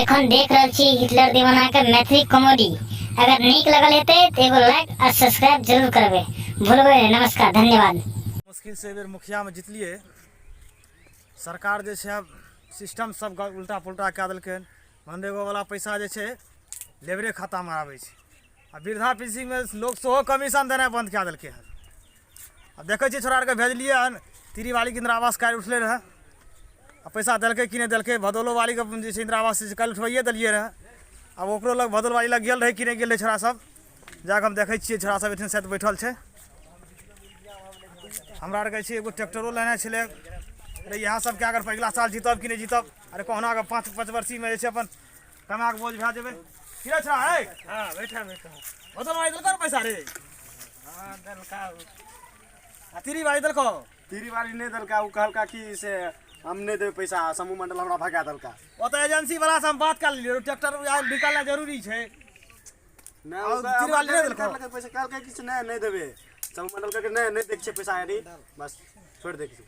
एखन देख रहल छी हिटलर दीवाना के मैथिली कॉमेडी। अगर नीक लगल हेतै तऽ एगो लाइक आ सब्सक्राइब जरूर करबै, भूलबै नहि। नमस्कार, धन्यवाद। मुश्किल से एहि बेर मुखियामे जितलियै। सरकार जे छै आब सिस्टम सब उल्टा पुल्टा कए देलकै हन। मनरेगोवला पैसा जे छै लेबरे खातामे आबै छै आ वृद्धा पेंशनमे लोक सेहो कमीशन देनाइ बन्द कए देलकै हन। आब देखै छियै छोड़ा आरके भेजलियै हन तिरीवालीके इन्दिरा आवास काल्हि उठलै रहए, आ पैसा देलकै कि नहि देलकै। भदौलोवालीके जे छै इन्दिरा आवास से काल्हि उठबैए देलियै रहए, आब ओकरो लग भदौलवाली लग गेल रहै कि नहि गेल रहै छोड़ा सब, जाकऽ हम देखै छियै। छोड़ा सब एहिठाम शायद बैठल छै। हमरा आरके छै एगो ट्रैक्टरो लेनाइ छलै। अरे इएह सब कए कऽ अगिला साल जीतब कि नहि जीतब। अरे कहुना कऽ पाँच पाँच वर्षीमे जे छै अपन कमा कऽ बोझ भए जेबै। की रे छोड़ा हे? हाँ, बैठा बैठा। भदौलवाली देलकौ ने पैसा रे? हाँ, देलका। आ तिरीवाली देलकौ? तिरीवाली नहि देलका। ओ कहलका कि से हम नहि देबै पैसा, समूह मंडल हमरा भगा देलका। ओतऽ एजेंसी वाला से हम बात कऽ लेलियै, ट्रैक्टर निकालना जरूरी छै। नहि, आ तिरीवाली नहि देलकौ? कहलकै पैसा, कहलकै कि से नहि नहि देबै। समूह मंडल कहलकै नहि नहि दै छियै पैसा, यानी बस छोड़ि दै छियै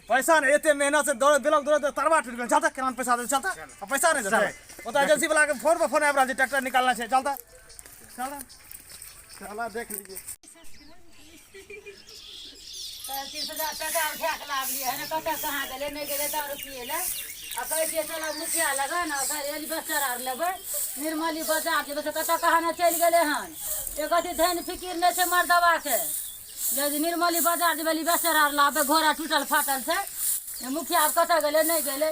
पैसा। नहि एते मेहनत से दौड़ देलक, दौड़ तरवा टूटि गेल। चलता केना पैसा दे, चलता। आ पैसा नहि देतै? ओतऽ एजेंसी वाला के फोन पर फोन आबि रहल छै, ट्रैक्टर निकालना छै। चलता चलता। चला देख लीजिए। 30,000 टका उठा कऽ लाबलियै हन, कतऽ कहाँ गेलै नहि गेलै दारू पियै लए। आ कहै छियै चलऽ मुखिया लगन एलिबेस्टर आर लेबै, निर्मली बाजार जेबै, से कतऽ कहाँ ने चलि गेलै हन। एक अथी धनि फिकिर नहि छै मर्दबाके जे निर्मली बाजार जेबै एलिबेस्टर आर लाबबै, घर आर टूटल फाटल छै। मुखिया आब कतऽ गेलै नहि गेलै,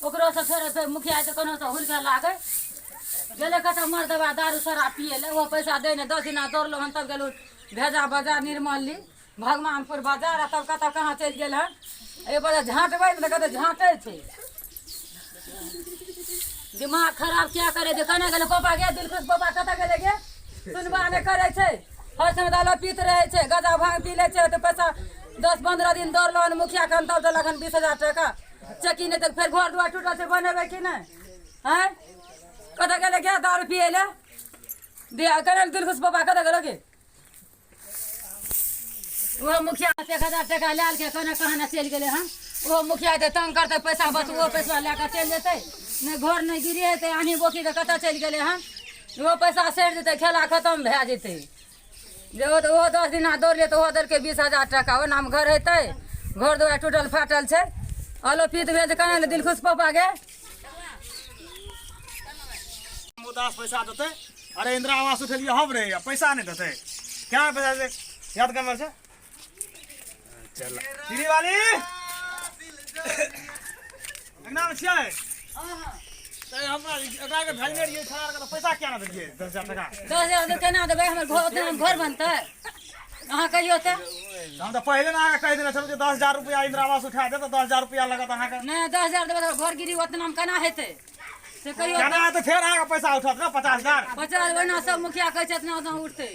ओकरोसँ फेर फेर मुखिया तऽ कोनोसँ हुलके लागै गेलै। कतऽ मर्दबा दारू शराब पियै लए, ओहो पैसा दै नहि। 10 दिना दौड़लहुँ हन तब गेलहुँ भेजा बाजार, निर्मली भगवानपुर बाजार, आ तब कतऽ कहाँ चलि गेल हन। एहि पर झाँटबै ने तऽ कतऽ झाँटै छै। दिमाग खराब किया करै छै? कने गेलै पापा गे? दिलखुश पापा कतऽ गेलै गे? सुनबा नहि करै छै, हर समय दालो पीत रहै छै, गजा भांग पी लै छै। तऽ पैसा 10-15 दिन दौड़लहुँ हन मुखिया के, तब देलक हन 20,000 टका। चेकी नहि तऽ फेर घर दुआर टूटल छै, बनेबै कि नहि? आँय, कतऽ गेलै गे दारू पियै लए? कने दिलखुश पापा कतऽ गेलो गे? ओहो मुखिया 1000 टका लए लेलकै, कने कहाँ ने चलि गेलै हन। ओहो मुखिया तऽ तंग करतै पैसा, बस ओहो पैसा लए कऽ चलि जेतै। नहि घर नहि गिरी हेतै, आनी बोकी तऽ कतऽ चलि गेलै हन। ओहो पैसा सड़ि जेतै, खेला खतम भए जेतै। जे ओ तऽ ओहो 10 दिना दौड़लै तऽ ओहो देलकै 20,000 टका। ओनामे घर हेतै? घर दुआरि टूटल फाटल छै, अलोपित भेल तऽ केना? दिलखुश पापा गे। उदास पैसा देतै। अरे इंदिरा आवास उठेलियै हम रे, आ पैसा नहि देतै? केना पैसा देतै? याद कमर छै। चल दीदी वाली अंगनामे छियै तऽ हमरा एकरा के भेजने रहियै छोड़ा के, तऽ पैसा किया नहि देलियै 10,000 टका? 10,000 केना देबै? हमर घर ओतना घर बनतै? अहाँ कहियौ तऽ। हम तऽ पहिले ने अहाँके कहि देने छलहुँ जे 10,000 रुपया इंदिरा आवास उठा देब तऽ 10,000 रुपया लागत अहाँके। नहि, 10,000 देबै तऽ घर गिरी ओतना केना हेतै से कहियौ। केना हेतै? फेर अहाँके पैसा उठत ने 50,000। 50 ओहिना सब मुखिया कहै छै, एतना ओतना उठतै।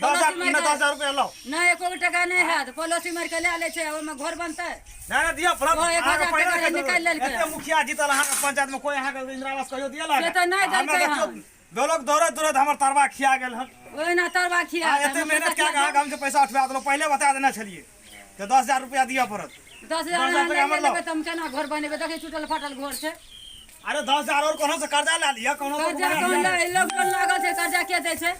10,000 नहि, 10,000 रुपया लाउ। नहि, एको गो टका नहि हैत। पड़ोसी मारि कऽ लए लै छै, ओहिमे घर बनतै? नहि नहि, दिअ पड़त। ओ एक अहाँके हजार पहिले टका कहि निकालि लेलकै। एते मुखिया जीतल अहाँके पंचायत में, कोई अहाँके इंदिरा आवास कहियो दिया से तऽ नहि देलकै हन। बेलोक दौड़ैत दौड़ैत हमर तरवा खिया गेल हन। ओहिना तरवा खिया आ एते मेहनत कए कऽ अहाँके हम जे पैसा उठबा देलहुँ, पहिले बता देने छलियै जे 10,000 रुपया दिअ पड़त। 10,000 10,000 टका हमर लाउ। लेबै तऽ हम केना घर बनेबै? देखै टूटल फाटल घर छै। अरे 10,000 और कोनो से कर्जा लए लिअ, कोनो से। कर्जा कोन लै? लॉकडाउन लागल छै, कर्जा के दै छै?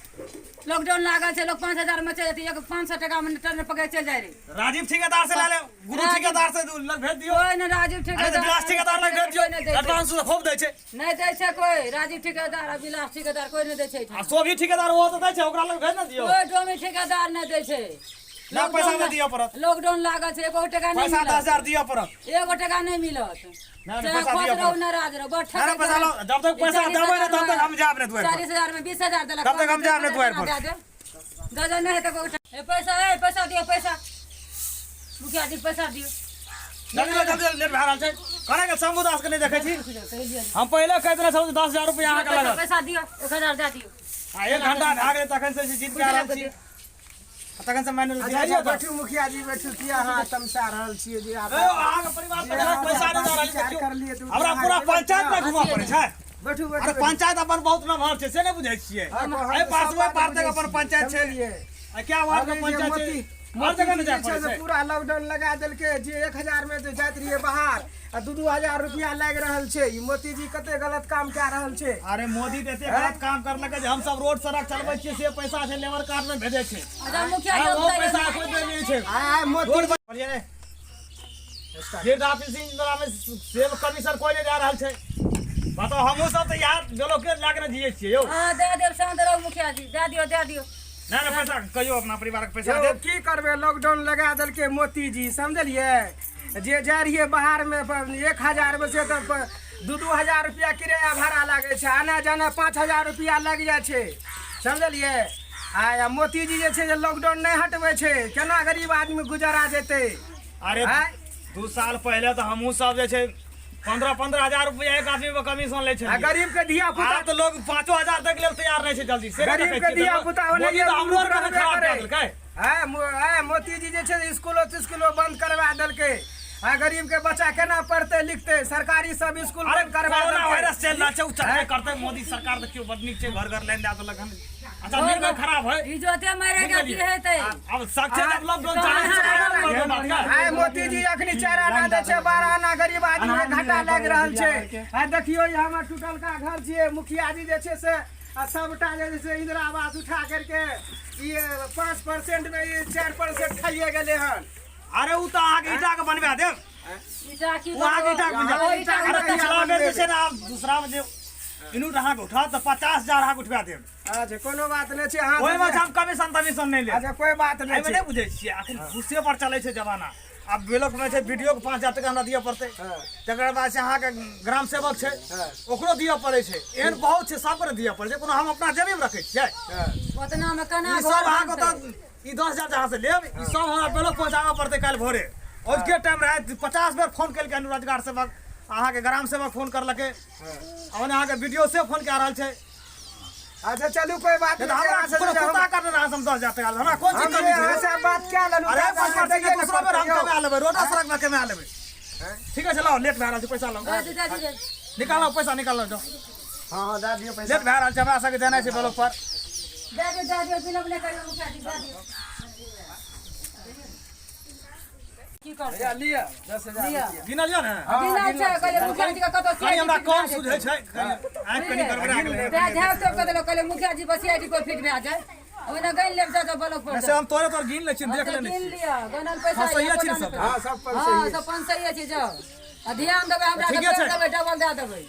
लॉकडाउन लागल छै, लोक 5000 मे चलि जेतै, एक 500 टका मे ट्रेन पकड़ि चलि जाइ रहै। राजीव ठेकेदार से लए ले, गुरु ठेकेदार से लग भेज दियौ। कोइ नहि राजीव अरे तऽ ठेकेदार विलास ठेकेदार लग भेज दियौ। कोइ नहि दै छै। एडवांस तऽ खूब दै छै। नहि दै छै कोइ, राजीव ठेकेदार आ विलास ठेकेदार कोइ नहि दै छै आ एहिठाम। शोभी ठेकेदार ओहो तऽ दै छै, ओकरा लग भेज ने दियौ। कोइ डोमी ठेकेदार नहि दै छै। ना पैसा नहि दिअ पड़त। लॉकडाउन लागल छै, एको टका नहि पैसा मिलत। 10,000 दिअ पड़त। एगो टका नहि मिलत। नहि, चाहे पैसा खुश दिअ रहू पड़त। नाराज रहू, बड़ नहि, पैसा लाउ। जब तक पैसा देबै नहि तब तक हम जायब नहि दुआरि पर। 40,000 मे 20,000 देलक। तब तक हम जायब नहि दुआरि पर। दए देब। दऽ दे, नहि हेतै ए पैसा, ए पैसा दियौ, पैसा मुखिया जी, पैसा दियौ। जल्दी लो, जल्दी, लेट भए रहल छै। कहने के शंभू दास के नहि देखै छी। हम पहिले कहि देने छलहुँ जे 10,000 रुपया अहाँके पैसा लागत। पैसा दियौ, 1000 दए दियौ। आ 1 घंटा भए गेलै तखन से जीत के आयल छी, आ तखन से मानि अच्छा अच्छा, बैठू मुखिया जी बैठू। किया अहाँ तमसा रहल छियै जे आप अहाँके परिवार पर जहाँ पैसा नहि दऽ रहल विचार छै, करलियै तऽ हमरा पूरा पंचायत ने घुमऽ पड़ै छै। बैठू अरे बैठू। पंचायत अपन बहुत नमहर छै, से नहि बुझै छियै? हाँ, एहि पास ओहि पार तक अपन पंचायत छै। समझलियै। आ क्या वार्ड के अभी जे पंचायत छै? मोती हर जगह ने मोदी जाय जी जे पड़ै छै से छै। पूरा लॉकडाउन लगा देलकै जे 1000 मे जे जाइत रहियै बाहर आ 2-2 हजार रुपया लागि रहल छै। ई मोदी जी कते गलत काम कए रहल छै। अरे, मोदी तऽ एते गलत काम करलकै जे हम सब रोड सड़क चलबै छियै, से पैसा छै लेबर कार्ड मे भेजै छै। अच्छा मुखिया आ जी, ओ पैसा कोइ दै नहि छै। आय आय मोदी रोड बोलिए ने, वृद्ध ऑफिसिंग वाला में सेब कमीशन कोई नहीं दे रहल छै। बताओ, हमहूँ सब तऽ यार ब्लॉके लए के ने जियै छियै यौ। हँ, दए देब, शान्त रहू मुखिया जी, दए दियौ, दए दियौ। नहि नहि, पैसा कहियो अपना परिवार के पैसा यौ, देब। की करबै, लॉकडाउन लगा देलकै मोदी जी, समझलियै? जे जाइ रहियै बाहरमे 1000 मे, से तऽ 2-2 हजार रुपया किराया भाड़ा लागै छै, आना जाना 5000 रुपया लागि जाइ छै, समझलियै? आ मोदी जी जे छै जे लॉकडाउन नहि हटबै छै, केना गरीब आदमी गुजारा जेतै? अरे, आँय? 2 साल पहिले तऽ हमहूँ सब जे छै 15-15 हजार रुपया एक आदमी पर कमीशन लै आ छलियै। गरीब के धिया पुता आब तऽ लोग 5 हजार दै के लेल तैयार नहि छै जल्दी से। गरीब के धिया पुता मोदी तऽ हमरो आरके ने खराब कए देलकै। आँय, मोदी जी जे छै स्कूलो तिस्कुलो बंद करवा देलकै। आ गरीब के बच्चा केना पढ़तै लिखतै? सरकारी सब स्कूल अरे, बंद करवा कोरोना देलकै। वायरस चलि रहल छै, ओ चलबे करतै। मोदी सरकार देखियौ बड नीक छै, घर घर लाइन दए देलक हन। अच्छा, निर्णय खराब है। इजोते मरे के की हेतै? अब साक्षात जब लॉकडाउन चलै छै, करबै बात का? आइ मोदी जी अखनी 4 आना दै छै, 12 आना गरीब आदमी के घाटा लागि रहल छै। आ देखियौ, ई हमर टूटलका घर छियै। मुखिया जी जे छै से आ सबटा जे छै से इंदिरा आवास उठा करके ई 5% मे ई 4% खाइए गेलै हन। अरे, उ तऽ अहाँके ईटा के बनवा देब। ईटा की? ओ अहाँके ईटा के बन ओ ईटा जायत। अरे, के पिछला बेर जे छै ने, आब दूसरा मे जे इनूट अहाँके उठत तऽ 50,000 अहाँके उठवा देब। अच्छा, कोनो बात नहि छै अहाँ। ओहिमे हम कमीशन तमीशन नहि लेब। अच्छा, कोई बात नहि एहिमे छै। नहि बुझै छियै, अखन घूसे पर चलै छै जमाना। आब ब्लॉक मे छै, बीडीओ के 5000 टका हमरा दिअ पड़तै। तकर बाद से अहाँके ग्राम सेवक छै, ओकरो दिअ पड़ै छै। एहन बहुत छै, सबके ने दिअ पड़ै छै। कोनो हम अपना जेबीमे रखै छियै? ओतना मे केना ई घर सब अहाँके बनतै? तऽ ई 10,000 जहाँ से लेब, ई सब हमरा ब्लॉक पहुँचाबऽ पड़तै काल्हि भोरे। औजके टाइम रहै, 50 बेर फोन केलकै हन रोजगार सेवक, अहाँके ग्राम सेवक फोन करलकै, आ ओने अहाँके बीडीओ से फोन कए रहल छै। अच्छा चलू, कोई बात नहीं नहीं। तऽ हमरा अहाँ से कोनो जे कुत्ता काटने रहै हम 10,000 टका लेब, हमरा कोन चीज हम कमी जे अहाँ छै? से बात कए लेलहुँ। अरे, तऽ पाँच दैये ने दूसरा बेर हम पड़तै यौ। कमा लेबै, रोडो सड़क में कमा लेबै। ठीक है, चलो, लेट भए रहल छै, पैसा लाउ। दए दियौ, दए दियौ। निकालो पैसा, निकालो, जाओ। हाँ हाँ, दए दियौ पैसा। लेट भए रहल छै, हमरा सबके देनाइ छै ब्लॉक पर। दए दियौ, दए दियौ, विलम्ब नहि करियौ मुखिया जी, दए दियौ। की करतै? भैया, लिअ 10,000 लिअ। रुपया। गिनल यऽ ने? गिनल छै, कहलियै मुखिया जी के कतौ कनि हमरा CID कम भए सुझै जेतै। छै, कनि आँखि कनि गड़बड़ा गेलै। तैं झाँपि तोपि कऽ देलहुँ, कहलियै मुखिया जी पर सीआईडी कोइ फिट भए जाय। ओहिना गनि लेब, जाके ब्लॉक पर। से हम तोरे तोर गिन लै छी, देख तऽ लेने गिन छी। लिअ, गनल पैसा। हाँ, सहिए छी ने सब? हाँ, सब पर हाँ, सही। सब 500 छी, जाउ। आ ध्यान देबै हमरा ठीके तऽ छै। फेर देबै, डबल दए देबै।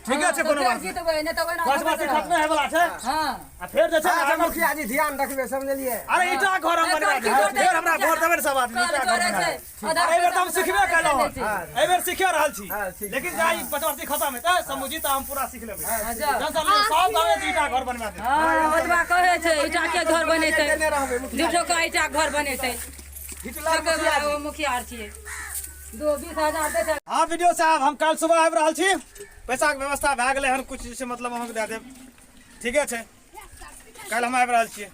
ठीके छै, कोनो बात नहि। जीतबै नहि तऽ ओहिना बस बस, खत्मे होय वला छै। हाँ। आ फेर जे छै ने अच्छा आगाँ- मुखिया जी, ध्यान रखबै, समझलियै? अरे, ईटा घर हम बनवा देब। फेर हमरा वोट देबै ने सब आदमी, ईटा घर जोड़ै बना छै। देब। अरे, एहि बेर तऽ हम सिखबे केलहुँ हन। एहि बेर सीखे रहल छी। हाँ, ठीक। लेकिन जा ई पचवर्षी खतम हेतै समुझी तऽ हम पूरा सीख लेबै। जाउ। टेंशन लिअ, सब गाँव ईटा घर बनवा देब। हाँ, ओतबा कहै छै, ईटा के घर बनेतै? देने रहबै मुखिया। झूठो के ईटा के घर बनेतै? हिटलर मुखिया जी। ओ मुखिया आर छियै, दो 20,000 दै छै। हाँ बीडीओ साहब, हम काल्हि सुबह आबि रहल छी। पैसाके व्यवस्था भए गेलै हन, किछु जे छै मतलब अहाँके दए देब। ठीके छै, काल्हि हम आबि रहल छियै,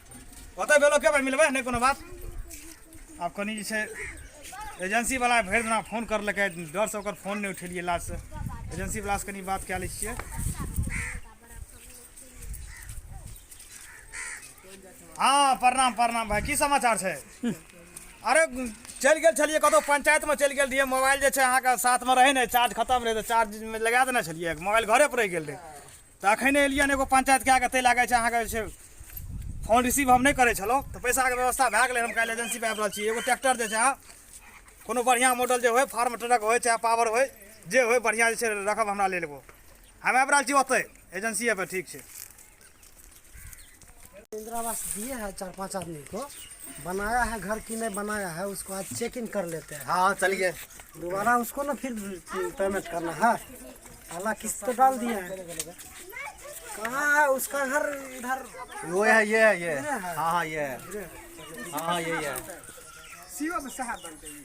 ओतऽ ब्लॉके पर मिलबै। नहि कोनो बात। आब कनि जे छै एजेंसीवला भरि दिना फोन करलकै, डरसँ ओकर फोन नहि उठेलियै लाजसँ। एजेंसीवलासँ कनि बात कए लै छियै। हँ, प्रणाम प्रणाम भाइ, की समाचार छै? अरे, चलि गेल छलियै कतहु, पंचायतमे चलि गेल रहियै। मोबाइल जे छै अहाँके साथमे रहै नहि, चार्ज खतम रहै तऽ चार्जमे लगा देने छलियै, मोबाइल घरे पर रहि गेल रहै। तऽ एखने एलियै हन एगो पंचायत कए कऽ, ताहि लए कऽ छै अहाँके जे छै फोन रिसीव हम नहि करै छलहुँ। तऽ पैसाके व्यवस्था भए गेलै, हम काल्हि एजेंसी पर आबि रहल छी। एगो ट्रैक्टर जे छै अहाँ कोनो बढ़िआँ मॉडल जे होइ, फार्म ट्रक होइ चाहे पावर होइ, जे होइ बढ़िआँ जे छै रखब हमरा लेल एगो। हम आबि रहल छी ओतहि एजेंसीए पर, ठीक छै। इंदिरा आवास दिए है चार पांच आदमी को, बनाया है घर की नहीं बनाया है, उसको आज चेक इन कर लेते हैं। हाँ, चलिए। दोबारा उसको ना फिर पेमेंट करना है। पहला किस्त तो डाल दिया है। कहाँ है उसका घर इधर? वो है, ये है, ये है। हाँ हाँ, ये है। हाँ हाँ, यही है। सीओ साहब बनते हैं।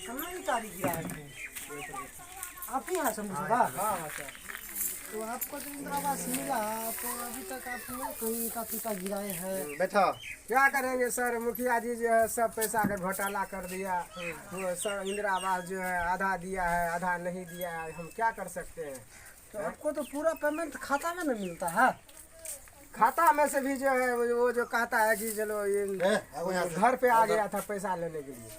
कहाँ ये गाड़ी गिरा है? आप ही यहाँ से मुझे? हाँ हाँ सर। तो आपको जो इंदिरा आवास मिला तो अभी तक आपने कहीं ईटा तीटा गिराए हैं? बैठो। क्या करेंगे सर, मुखिया जी जो है सब पैसा का घोटाला कर दिया। वो सर इंदिरा आवास जो है आधा दिया है, आधा नहीं दिया है, हम क्या कर सकते हैं? तो आपको तो पूरा पेमेंट खाता में न मिलता है। खाता में से भी जो है वो जो कहता है कि चलो ये घर पे आ गया था पैसा लेने के लिए।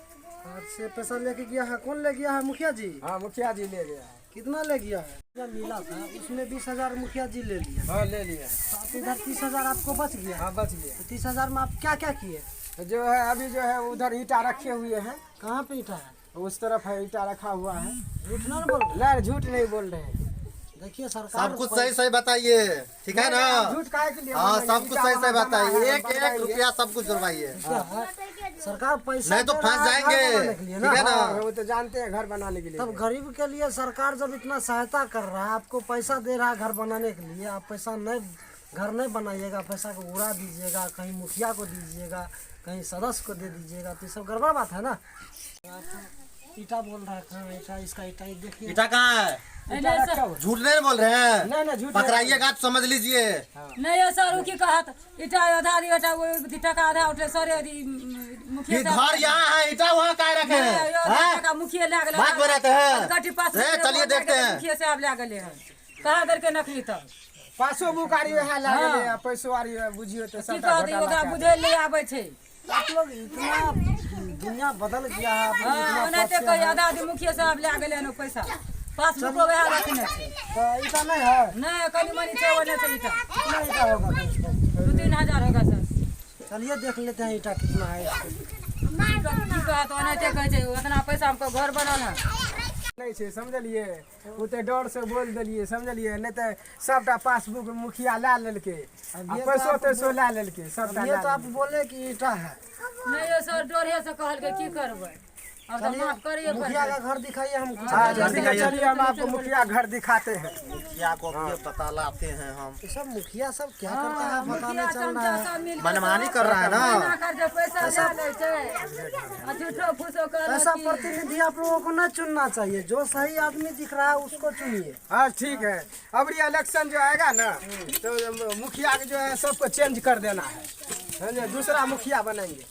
घर से पैसा लेके गया है? कौन ले गया है? मुखिया जी? हाँ, मुखिया जी ले गया है। कितना ले गया है? मिला था उसमें 20,000 मुखिया जी ले लिया। हाँ, ले लिया। तो आप इधर 30,000 आपको बच गया। हाँ, बच गया। तो 30,000 में आप क्या क्या किए? जो है अभी जो है उधर ईटा रखे हुए हैं। कहाँ पे ईटा है? उस तरफ है, ईटा रखा हुआ है। झूठ ना बोल रहे? नहीं, झूठ नहीं बोल रहे हैं। देखिए सरकार सब कुछ सही सही बताइए, ठीक है ना? झूठ काहे के लिए? हाँ, सब कुछ सही सही बताइए, एक एक रुपया सब कुछ जुड़वाइए। सरकार पैसा नहीं तो फंस जाएंगे, ठीक है ना? वो तो जानते हैं घर बनाने के लिए। तब गरीब के लिए सरकार जब इतना सहायता कर रहा है, आपको पैसा दे रहा है घर बनाने के लिए, आप पैसा नहीं, घर नहीं बनाइएगा, पैसा को उड़ा दीजिएगा, कहीं मुखिया को दीजिएगा, कहीं सदस्य को दे दीजिएगा, तो ये सब गड़बड़ बात है ना। ईटा बोल रहा है, कहाँ ईटा? इसका ईटा देखिए, ईटा कहाँ है? झूठ नहीं बोल रहे हैं? नहीं नहीं, झूठ पकड़ाइएगा तो समझ लीजिए। नहीं सर, वो की कहत ईटा आधा दियो, टका आधा उठले सर। मुखिया घर यहाँ है, ईटा वहाँ काहे रखे हैं? मुखिया ले गेलै, बात बनाते हैं। चलिए देखते हैं। मुखिया साहब ले गेलै हन, कहाँ देलकै नकली? तब पासो बुक आरी वएह लए गेलै, पैसो आरी बुझियो तो की कहत, ओकरा बुझै लए आबै छै। आप लोग इतना दुनिया बदल गया है। ओनाहिते कही आधा आधी मुखिया साहब लए गेलै हन पैसा, पासबुको वएह रखने छै। तो ईटा नहीं है? नहीं, कनी मनी छै, ओने छै ईटा। कितना ईटा होगा? 2-3 हजार होगा सर। चलिए देख लेते हैं ईटा कितना है। की कहत, ओनाहिते कहै छै, उतना पैसा हमको घर बनल है नहीं छै, समझलिए? ओ तऽ डर से बोल देलिए, समझलिए? नहीं तऽ सबटा पासबुक मुखिया लए लेलकै, पैसो तैसो लए लेलकै सबटा। ये तो आप बोले कि ईटा है। नहीं सर, डरे से कहलकै, की करबै अब, तो माफ करिए। मुखिया का घर दिखाइए हमको। चलिए हम आपको मुखिया घर दिखाते हैं। मुखिया को पता लाते हैं हम। ये सब मुखिया सब क्या करता है पता नहीं चल रहा है। मनमानी कर रहा है ना। ऐसा प्रतिनिधि आप लोगों को न चुनना चाहिए, जो सही आदमी दिख रहा है उसको चुनिए। हाँ ठीक है, अब ये इलेक्शन जो आएगा ना तो मुखिया के जो है सबको चेंज कर देना है, दूसरा मुखिया बनाएंगे।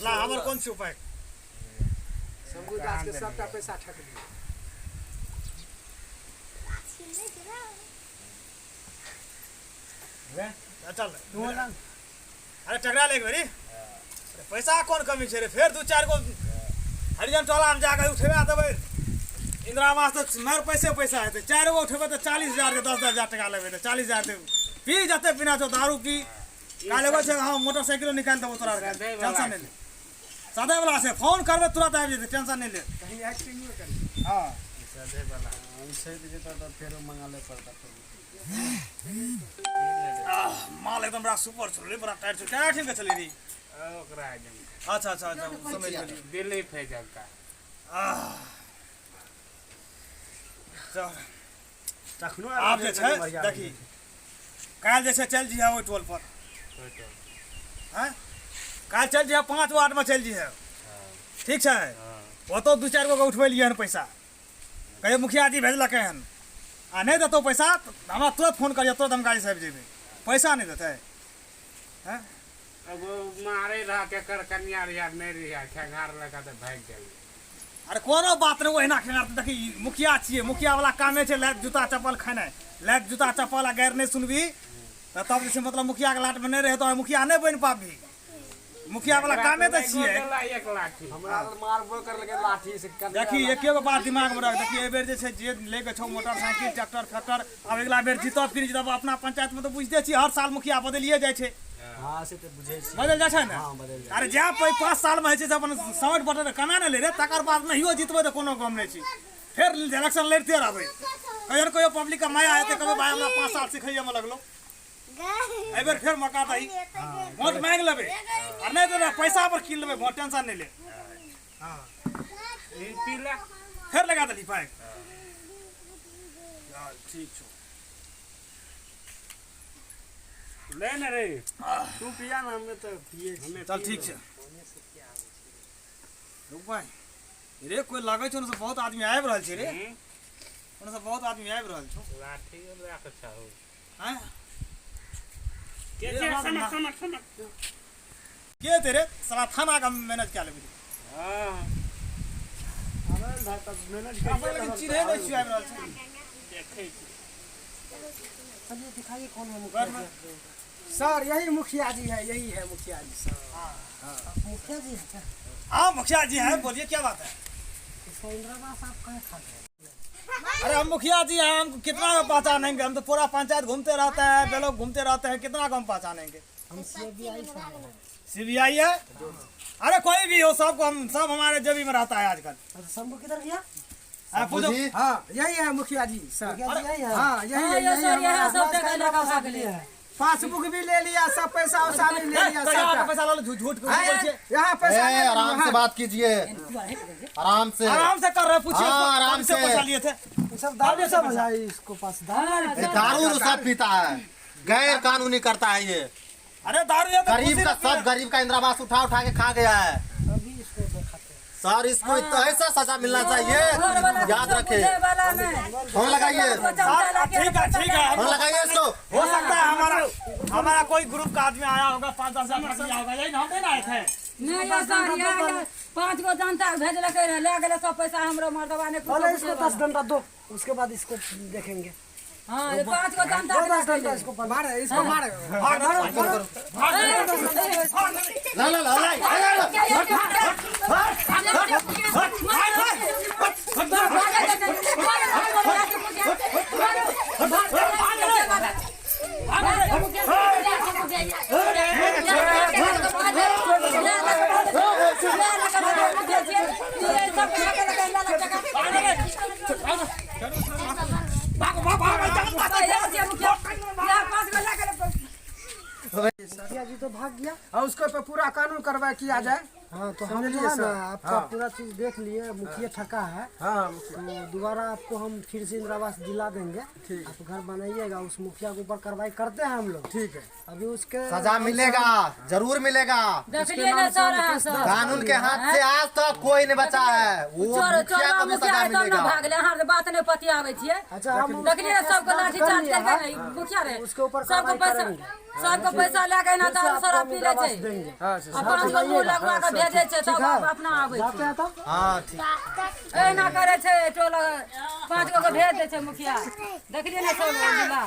ला हमर कोन छै उपाय? शंभू दास के सबटा पैसा ठक दिए। चल अरे टकरा ले एक बेरी। पैसा कोन कमी छै रे, फेर 2-4 गो हरिजन टोला में जाके उठेबा देबै। इंदिरा आवास तऽ मार पैसे पैसा हेतै, 4 गो उठेबै तऽ 40,000 के 10-10 हजार टका लेबै, तऽ 40,000 देबै। पी जते पीना छौ दारू पी, काल्हि एगो छै हम मोटरसाइकिलो निकालि देबौ तोरा, टेंशन नहि ले। सदै वाला छै, फोन करबै तुरंत आबि जेतै, टेंशन नहि ले। हाँ माल एकदम बड़ा सुपर छौ रे, बड़ा टाइट छौ। केना ठीम के छलै रे? अच्छा अच्छा अच्छा, समझ गेली। दिल्ली भेजल का। चल आब जे छै देखी, काल्हि जे छै चलि जइहे ओहि टोल पर। हैं, काल्हि चलि जइहे 5 वार्डमे चलि जइहे, ठीक छै? ओतौ 2-4 गो के उठबै लियै हन पैसा, कहियो मुखिया जी भेजलकै हन, आ नहि देतौ पैसा तऽ हमरा तुरंत फोन करिहे, तुरंत हम गाड़ीसँ आबि जेबै। पैसा नहि देतै। हैं, अब मारे रहा केकर कन्या रहिया नहीं रहिया, खेंगार लगा तऽ भागि गेलै। अरे कोनो बात नहि, ओहिना खेंगार। देखी मुखिया छियै, मुखिया वाला कामे छै लात जूता चप्पल खेनाइ, लात जूता चप्पल आ गारि नहि सुनबी तऽ तब जे छै मतलब मुखिया के लाटमे नहि रहै तऽ मुखिया नहि बनि पाबी। मुखिया वाला कामे तऽ छियै। एक लाठी हमरा मारबो करलकै लाठी से। देखी एके गो बात दिमाग में रख, देखी एहि बेर जे छै जे ले के छौ मोटरसाइकिल ट्रैक्टर फैक्टर, आब अगिला बेर जीतब कि नहि जीतब अपना पंचायत में तऽ बुझिते छी हर साल मुखिया बदलिए जाइ छै। हाँ से तो बुझै छी। बदल जाइ छै ने? हाँ, बदलि जाइ। अरे जा 5 साल में होइ छै से अपन समट बटन कमा ने ले रे, तकर बाद नहियो जीतबै तऽ कोनो गम नहि छै, फेर इलेक्शन लड़िते रहबै। कहियो ने कहियो पब्लिक के माया हेतै, कहबै भाइ हमरा 5 साल सिखैये में लगलो, एहि बेर फेर मौका दही, वोट मांगि लेबै, आ नहि तऽ पैसा पर कीन लेबै वोट, टेंशन नहि ले। हाँ फेर लगा देली पाइ। ठीक छौ ले ने रे, तू पिया ना, हमे तो पिए छी। चल ठीक छै। रुक भाइ रे, कोइ लगै छौ ने से बहुत आदमी आबि रहल छै रे। ओने से बहुत आदमी आबि रहल छौ। लाठियो लए कऽ छहु। आँय? के ये छै? हमरा समक समक समक। के थे रे साला? थाना का मैनेज क्या लेबी? हँ। अपना लेकिन चिन्है नहि छियै, आबि रहल छै। देखै छी। चलिए, दिखाइए कौन है मुखिया जी आपके। सर, यही मुखिया जी है, यही है मुखिया जी सर। मुखिया जी है क्या? हाँ, मुखिया जी हैं, बोलिए क्या बात है? इसका इंदिरा आवास आप कहाँ खा गए? अरे हम मुखिया जी हैं, हम कितना को पहचानेंगे? हम तो पूरा पंचायत घूमते रहते हैं, बेलोग घूमते रहते हैं, कितना को हम पहचानेंगे? हम सीबीआई से हैं। सीबीआई है? अरे कोई भी हो, सबको हम सब हमारे जेबी में रहता है आजकल। अच्छा, शंभू किधर गया? हाँ, पूछो। जी। हाँ, यही है मुखिया जी सर। मुखिया जी यही है? हाँ, यही हाँ, है। ये यही सर, हमारा यहाँ सब आवास टका का लगा आवास भाग लिए लिए। है। पासबुक भी ले लिया, सब पैसा वैसा भी ले लिया कहिया सबका। के पैसा लो, झूठ झूठ के बोल छियै। यहाँ पैसा ए, ले लिया, आराम से हाँ। बात कीजिए, आराम से। आराम से कर रहे हैं, पूछिए हाँ, इसको, आराम कौन से से। पैसा लिए थे? ये सब दारू सब है इसको पास, दारू। ये दारू सब पीता है, गैर कानूनी करता है ये। अरे दारू ये तो गरीब खुशी का रखती है। सब गरीब का इंदिरा आवास उठा उठा के खा गया है। अभी इसको दिखाते हैं। सर, इसको इतना ऐसा सजा मिलना चाहिए, घर वाला याद कुछो रखे। बुझे वाला नहीं। फोन लगाइए। सर, ठीक है, ठीक है। फोन लगाइए इसको। हो सकता है हमारा हमारा कोई ग्रुप का आदमी आया होगा, 5-10 हजार ठग लिया होगा, यही ना? हम नहीं ना आए थे। नहीं यौ सर, यहाँ पाँच गो जनता भेजलकै रहे, लए गेलै सब पैसा हमरो मर्दबा ने। पहले इसको 10 डंडा दो, उसके बाद इसको देखेंगे। हाँ, ये पाँच गो जनता दो 10 डंडा इसको पहले। मारे इसको, मारे। ला ला ला ला ला, ला। मुखिया जी तो भाग गया। और उसके ऊपर पूरा कानून कार्रवाई किया जाए। हाँ, तो हम समझलिए जो है ना सर? आपका हाँ। पूरा चीज देख लिए, मुखिया ठका है। हाँ। तो दोबारा आपको हम फिर से इंदिरा आवास दिला देंगे, आप घर बनाइएगा। उस मुखिया के ऊपर कार्रवाई करते हैं हम लोग। ठीक है। अभी उसके सजा मिलेगा, जरूर मिलेगा। देखलिए ने सर, अहाँ सब कानून के हाथ से आज तक कोई नहीं बचा है, वो चोर मुखिया चोरवा को भी मुखिया सजा है तब ने मिलेगा। भागले। अहाँ आर बात नहि पतियाबै छियै। अच्छा, हम देखलिए ने सबके लाठी चार्ज कर केलकै लिए ने ई मुखिया रे। उसके ऊपर सबके कार्रवाई पैसा करेंगे। सबके पैसा लए के एना फिर से दारू आपको शराब हम पी इंदिरा लै आवास छै। देंगे। हाँ सर। आ पाँच गो मुँह लगवा के भेजै छै तब ठीक है। अपना आबै जाते छै। हैं तब। हाँ, ठीक। एना करै छै टोला, पाँच गो के भेज दै छै मुखिया। देखलिए ने सब लीला।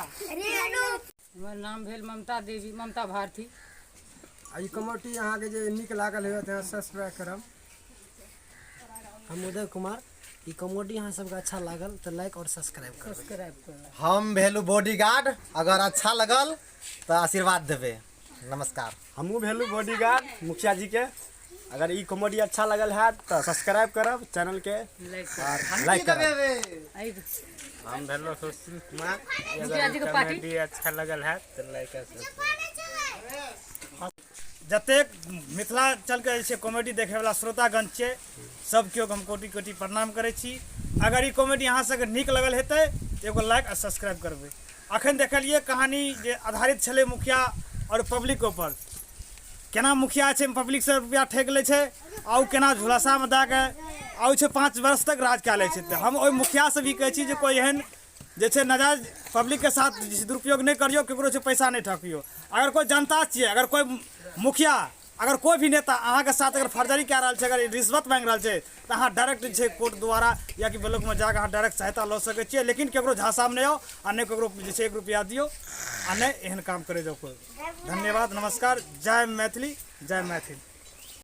हमर नाम भेल ममता देवी, ममता भारती। आ ई कमेटी अहाँके जे नीक लागल होय तऽ सब्सक्राइब करब। हम उदय कुमार, ई कॉमेडी अहाँ सबके अच्छा लागल तऽ लाइक और सब्सक्राइब करबै। सब्सक्राइब करब। हम भेलू बॉडीगार्ड, अगर अच्छा लगल तऽ आशीर्वाद देबै। नमस्कार। हमहूँ भेलू बॉडीगार्ड मुखिया जी के। अगर ई कॉमेडी अच्छा लगल है तऽ सब्सक्राइब करब चैनलके और लाइक करब। हम भेलो सुशील कुमार। मुखिया जी के पार्टी। कॉमेडी अच्छा लगल है तऽ लाइक आ सब्सक्राइब। जतेक मिथिलाञ्चलके जे छै कॉमेडी देखैवला श्रोतागण छियै, सब केओ हम कोटि कोटि प्रणाम करै छी। अगर ई कॉमेडी अहाँ सबके नीक लगल हेतै तऽ एगो लाइक आ सब्सक्राइब करबै। अखन देखलियै कहानी जे आधारित छलै मुखिया आओर पब्लिकके ऊपर, केना मुखिया छै पब्लिकसँ रुपैआ ठकि लै छै आ ओ केना झुलसामे दए कऽ आ ओ छै 5 वर्ष तक राज कए लै छै। तऽ हम ओहि मुखियासँ भी कहै छी जे कोइ एहन जे छै नाजायज पब्लिकके साथ जे छै दुरुपयोग नहि करियौ, ककरो छै पैसा नहि ठकियौ। अगर कोइ जनता छियै, अगर कोइ मुखिया, अगर कोइ भी नेता अहाँके साथ अगर फर्जरी कए रहल छै, अगर रिश्वत माँगि रहल छै, तऽ अहाँ डायरेक्ट जे छै कोर्ट द्वारा या कि ब्लॉकमे जाकऽ अहाँ डायरेक्ट सहायता लऽ सकै छियै। लेकिन ककरो झाँसामे नहि आउ आ नहि ककरो जे छै 1 रुपैआ दियौ आ नहि एहन काम करै जाउ कोइ। धन्यवाद, नमस्कार, जय मैथिली, जय मैथिल।